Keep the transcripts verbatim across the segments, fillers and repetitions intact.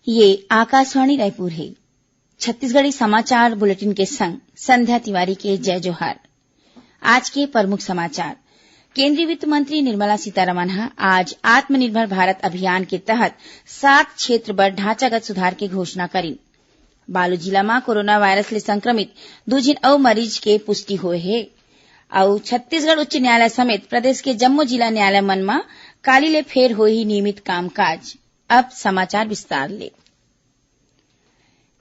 ये आकाशवाणी रायपुर हे। छत्तीसगढ़ी समाचार बुलेटिन के संग संध्या तिवारी के जय जोहार। आज के प्रमुख समाचार। केंद्रीय वित्त मंत्री निर्मला सीतारमण ह आज आत्मनिर्भर भारत अभियान के तहत सात क्षेत्र बर ढांचागत सुधार के घोषणा करिन। बालोद जिला म कोरोना वायरस ले संक्रमित दू झिन अउ मरीज के पुष्टि होए हे। अउ छत्तीसगढ़ उच्च न्यायालय समेत प्रदेश के जम्मो जिला न्यायालय मन म काली ले फेर होही नियमित कामकाज। अब समाचार विस्तार ले।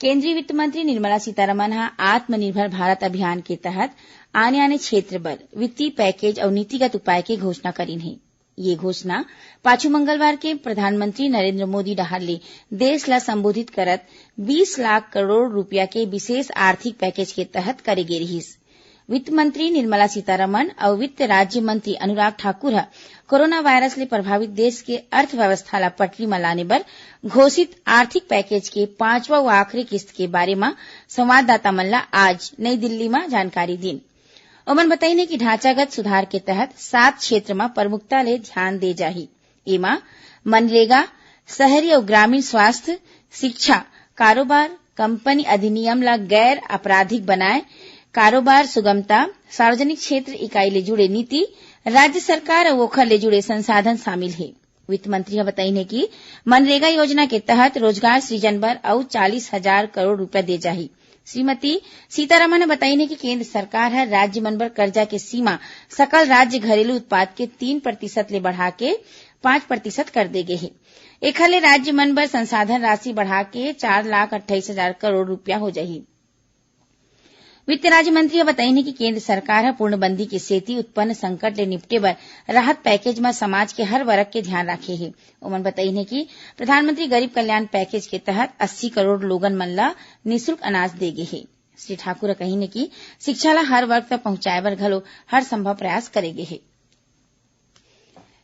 केंद्रीय वित्त मंत्री निर्मला सीतारमण ह आत्मनिर्भर भारत अभियान के तहत आने-आने क्षेत्र बर वित्तीय पैकेज अउ नीतिगत उपाय के घोषणा करिन हे। ये घोषणा पाछू मंगलवार के प्रधानमंत्री नरेंद्र मोदी डहार ले देश ला संबोधित करत बीस लाख करोड़ रुपया के विशेष आर्थिक पैकेज के तहत करे गे रिहिस। वित्त मंत्री निर्मला सीतारमण अउ वित्त राज्य मंत्री अनुराग ठाकुर ह कोरोना वायरस ले प्रभावित देश के अर्थव्यवस्था ला पटरी म लाने बर घोषित आर्थिक पैकेज के पांचवा अउ आखिरी किस्त के बारे म संवाददाता मन ला आज नई दिल्ली म जानकारी दीन। ओमन बताइन हे कि ढांचागत सुधार के तहत सात क्षेत्र म प्रमुखता ले ध्यान दे जाही। एमा मनरेगा, शहरी अउ ग्रामीण स्वास्थ्य, शिक्षा, कारोबार, कंपनी अधिनियम ला गैर आपराधिक बनाए, कारोबार सुगमता, सार्वजनिक क्षेत्र इकाई ले जुड़े नीति, राज्य सरकार अउ ओखर ले जुड़े संसाधन शामिल हे। वित्त मंत्री ह बताइन हे कि मनरेगा योजना के तहत रोजगार सृजन बर अउ चालीस हजार करोड़ रुपया दे जाही। श्रीमती सीतारमण ह बताइन हे कि केंद्र सरकार ह राज्य मन बर कर्जा के सीमा सकल राज्य घरेलू उत्पाद के तीन प्रतिशत ले बढ़ा के पांच प्रतिशत कर दे गे हे। एखर ले राज्य मन बर संसाधन राशि बढ़ा के चार लाख अट्ठाईस हजार करोड़ रुपया हो जाही। वित्त राज्य मंत्री ह बताइन हे कि केंद्र सरकार ह पूर्णबंदी के सेती उत्पन्न संकट ले निपटे बर राहत पैकेज म समाज के हर वर्ग के ध्यान राखे हे। ओमन बताइन हे कि प्रधानमंत्री गरीब कल्याण पैकेज के तहत अस्सी करोड़ लोगन मन ल निशुल्क अनाज दे गे हे। श्री ठाकुर ह कहिन हे कि शिक्षा ल हर वर्ग तक पहुंचाए बर घलो हर संभव प्रयास करे गे हे।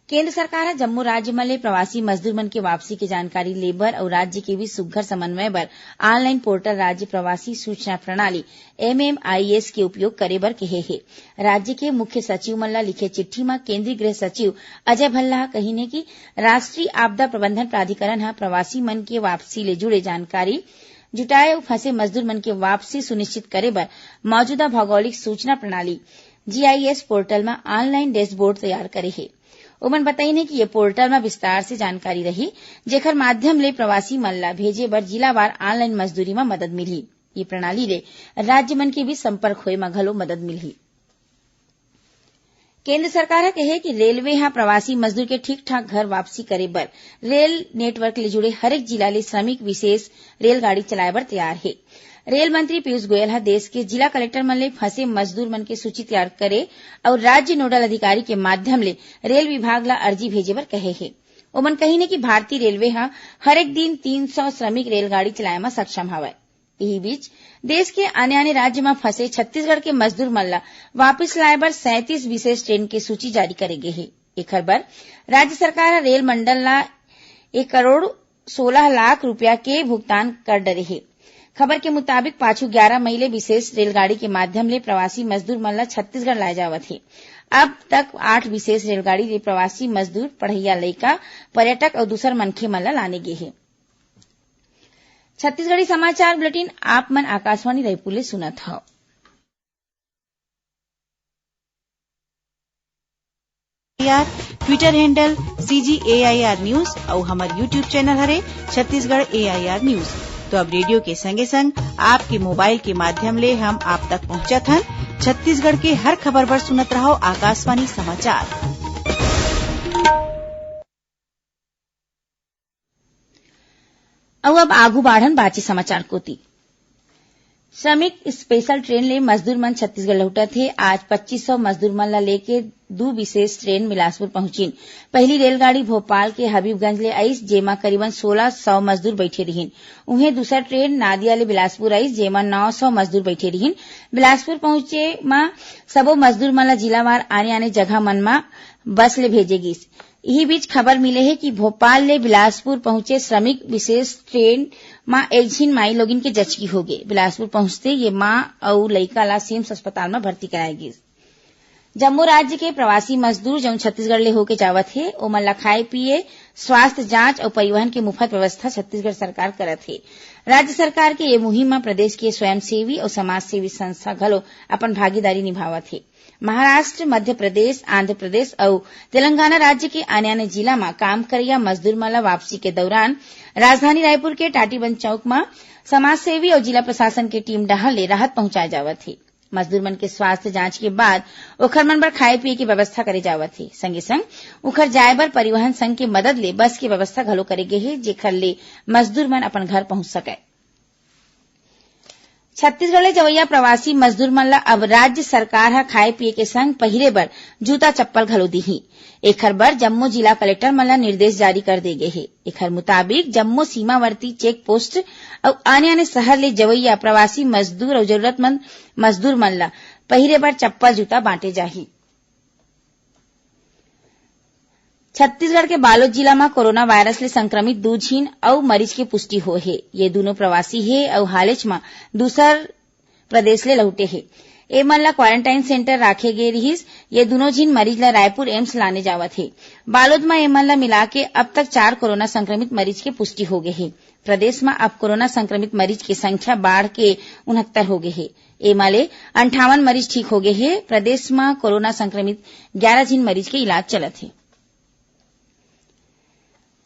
केंद्र सरकार ह जम्मो राज्य मन ले प्रवासी मजदूर मन के वापसी के जानकारी ले बर अउ राज्य के बीच सुघ्घर समन्वय बर ऑनलाइन पोर्टल राज्य प्रवासी सूचना प्रणाली, एमएमआईएस, के उपयोग करे बर कहे हे। राज्य के मुख्य सचिव मन ल लिखे चिट्ठी म केंद्रीय गृह सचिव अजय भल्ला ह कहिन हे कि राष्ट्रीय आपदा प्रबंधन प्राधिकरण ह प्रवासी मन के वापसी ले जुड़े जानकारी जुटाए अउ फंसे मजदूर मन के वापसी सुनिश्चित करे बर मौजूदा भौगोलिक सूचना प्रणाली, जीआईएस, पोर्टल म ऑनलाइन डैशबोर्ड तैयार करे हे। ओमन बताइन हे कि ये पोर्टल म विस्तार से जानकारी रही, जेखर माध्यम ले प्रवासी मन ल भेजे बर जिलावार ऑनलाइन मजदूरी म मदद मिलही। ये प्रणाली ले राज्य मन के बीच संपर्क होए म घलो मदद मिलही। केंद्र सरकार ह कहे कि रेलवे ह प्रवासी मजदूर के ठीक ठाक घर वापसी करे बर रेल नेटवर्क ले जुड़े हरेक जिला ले श्रमिक विशेष रेलगाड़ी चलाए बर तैयार हे। रेल मंत्री पीयूष गोयल ह देश के जिला कलेक्टर मन ले फंसे मजदूर मन के सूची तैयार करे अउ राज्य नोडल अधिकारी के माध्यम ले रेल विभाग ला अर्जी भेजे बर कहे हे। ओमन कहिन हे कि भारतीय रेलवे ह हरेक दिन तीन सौ श्रमिक रेलगाड़ी चलाए म सक्षम हवय। इही बीच, देश के आने-आने राज्य म फंसे छत्तीसगढ़ के मजदूर मन ल वापिस लाए बर सैंतीस विशेष ट्रेन के सूची जारी करे गे हे। एखर बर राज्य सरकार ह रेल मंडल ल एक करोड़ सोलह लाख रुपया के भुगतान कर डरे हे। खबर के मुताबिक, पाछू ग्यारा मई ले विशेष रेलगाड़ी के माध्यम ले प्रवासी मजदूर मन ल छत्तीसगढ़ लाए जावत हे। अब तक आठ विशेष रेलगाड़ी ले प्रवासी मजदूर, पढ़इया लइका, पर्यटक अउ दूसर मनखे मन ल लाने गे हे। छत्तीसगढ़ी समाचार बुलेटिन आप मन आकाशवाणी रायपुर ले सुनत हव। यार, Twitter handle CG AIR news अउ हमर YouTube channel हरे छत्तीसगढ़ AIR news। तो अब रेडियो के संगे संग आपके मोबाइल के माध्यम ले हम आप तक पहुंचत हन। छत्तीसगढ़ के हर खबर बर सुनत रहो आकाशवाणी समाचार। अउ अब आगू बाढ़न बाचे समाचार कोति। श्रमिक स्पेशल ट्रेन ले मजदूर मन छत्तीसगढ़ लहुटत हे। आज पच्चीस सौ मजदूर मन ला लेके दू विशेष ट्रेन बिलासपुर पहुंचिन। पहली रेलगाड़ी भोपाल के हबीबगंज ले आइस, जेमा करीबन सोलह सौ मजदूर बैठे रिहिन। उहें, दूसर ट्रेन नादिया ले बिलासपुर आइस, जेमा नौ सौ मजदूर बैठे रिहिन। बिलासपुर पहुंचे म सबो मजदूर मन ला जिलावार आने-आने जगह मन म बस ले भेजे गिस। इही बीच खबर मिले हे कि भोपाल ले बिलासपुर पहुंचे श्रमिक विशेष ट्रेन म एक झिन माई लोगिन के जचकी होगे। बिलासपुर पहुंचते ये मां अउ लइका ला सिम्स अस्पताल म भर्ती कराए गिस। जम्मो राज्य के प्रवासी मजदूर, जउन छत्तीसगढ़ ले होके जावत हे, ओमन ला खाए पिए, स्वास्थ्य जांच अउ परिवहन के मुफ्त व्यवस्था छत्तीसगढ़ सरकार करत हे। राज्य सरकार के ये मुहिम म प्रदेश के स्वयंसेवी अउ समाजसेवी संस्था घलो अपन भागीदारी निभावत हे। महाराष्ट्र, मध्य प्रदेश, आंध्र प्रदेश अउ तेलंगाना राज्य के आने-आने जिला म काम करइया मजदूर मन ल वापसी के दौरान राजधानी रायपुर के टाटीबंध चौक म समाजसेवी अउ जिला प्रशासन के टीम डहार ले राहत पहुंचाए जावत हे। मजदूर मन के स्वास्थ्य जांच के बाद ओखर मन बर खाए पिए के व्यवस्था करे जावत हे। संगे संग उखर जाए बर परिवहन संघ के मदद ले बस के व्यवस्था घलो करे गे हे, जेखर ले मजदूर मन अपन घर पहुंच सकय। छत्तीसगढ़ ले जवइया प्रवासी मजदूर मन ल अब राज्य सरकार ह खाए पिए के संग पहिरे बर जूता चप्पल घलो दिही। एखर बर जम्मो जिला कलेक्टर मन ल निर्देश जारी कर दे गे हे। एखर मुताबिक जम्मो सीमावर्ती चेक पोस्ट अउ आने-आने शहर ले जवइया प्रवासी मजदूर अउ जरूरतमंद मजदूर मन ल पहिरे बर चप्पल जूता बांटे जाही। छत्तीसगढ़ के बालोद जिला म कोरोना वायरस ले संक्रमित दू झिन अउ मरीज के पुष्टि होए हे। ये दूनों प्रवासी हे अउ हालेच म दूसर प्रदेश ले लहुटे हे। एमन ल क्वारंटाइन सेंटर राखे गे रिहिस। ये दूनों झिन मरीज ल रायपुर एम्स लाने जावत हे। बालोद म एमन ल मिलाके अब तक चार कोरोना संक्रमित मरीज के पुष्टि हो गे हे। प्रदेश म अब कोरोना संक्रमित मरीज के संख्या बाढ़ के उनहत्तर हो गे हे। एमा ले अंठावन मरीज ठीक हो गे हे। प्रदेश म कोरोना संक्रमित ग्यारह झिन मरीज के इलाज चलत हे।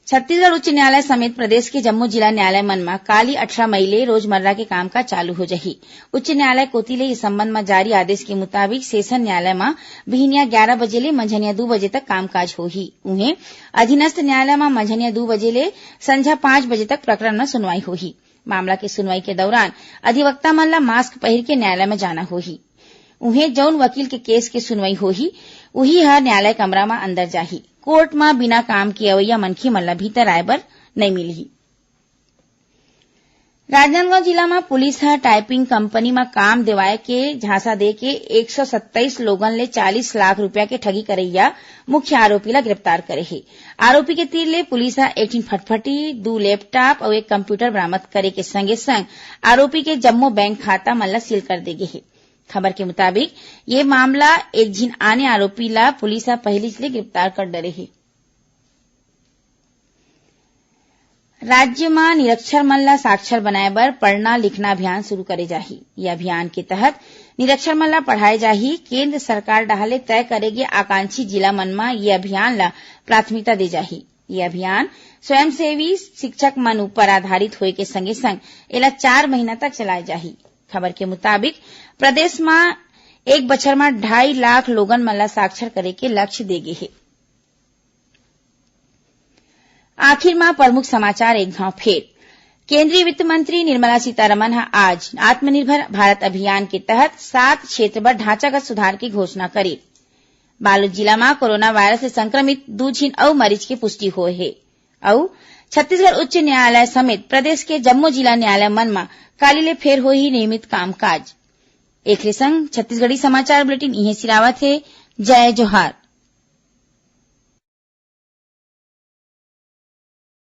छत्तीसगढ़ उच्च न्यायालय समेत प्रदेश के जम्मो जिला न्यायालय मन म काली अठारह मई ले रोजमर्रा के कामकाज चालू हो जाही। उच्च न्यायालय कोति ले इस संबंध म जारी आदेश के मुताबिक सेशन न्यायालय म बिहनिया ग्यारह बजे ले मंझनिया दू बजे तक कामकाज होही। उहें, अधीनस्थ न्यायालय म मंझनिया दू बजे ले संझा पाँच बजे तक प्रकरण म सुनवाई होही। मामला के सुनवाई के दौरान अधिवक्ता मन ल मास्क पहिर के न्यायालय म जाना होही। उहें, जउन वकील के केस के सुनवाई होही, उही ह न्यायालय कमरा म अंदर जाही। कोर्ट म बिना काम के अवइया मनखे मन ल भीतर आए बर नइ मिलही। राजनांदगांव जिला म पुलिस ह टाइपिंग कंपनी म काम देवाए के झांसा दे के एक सौ सत्ताईस लोगन ले चालीस लाख रुपया के ठगी करइया मुख्य आरोपी ल गिरफ्तार करे हे। आरोपी के तीर ले पुलिस ह एक ठिन फटफटी, दू लैपटॉप अउ एक कंप्यूटर बरामद करे के संगे संग आरोपी के जम्मो बैंक खाता मन ल सील कर दे गे हे। खबर के मुताबिक, ये मामला एक झिन आने आरोपी ला पुलिस ह पहिलीच ले गिरफ्तार कर डरे हे। राज्य म निरक्षर मन ला साक्षर बनाए बर पढ़ना लिखना अभियान शुरू करे जाही। ये अभियान के तहत निरक्षर मन ला पढ़ाए जाही। केंद्र सरकार डहार ले तय करे गे आकांक्षी जिला मन म ये अभियान ला प्राथमिकता दे जाही। ये अभियान स्वयंसेवी शिक्षक मन ऊपर आधारित होए के संगे संग एला चार महीना तक चलाए जाही। खबर के मुताबिक, प्रदेश म एक बछर म ढाई लाख लोगन मन ला साक्षर करे के लक्ष्य दे गे हे। आखिर म प्रमुख समाचार एक घांव फेर। केंद्रीय वित्त मंत्री निर्मला सीतारमन ह आज आत्मनिर्भर भारत अभियान के तहत सात क्षेत्र बर ढांचागत सुधार के घोषणा करिन। बालोद जिला म कोरोना वायरस ले संक्रमित दू झिन अउ मरीज के पुष्टि होए हे। अउ छत्तीसगढ़ उच्च न्यायालय समेत प्रदेश के जम्मो जिला न्यायालय मन म काली ले फेर होही नियमित कामकाज। एखरे संग छत्तीसगढ़ी समाचार बुलेटिन इहें सिरावत हे। जय जोहार।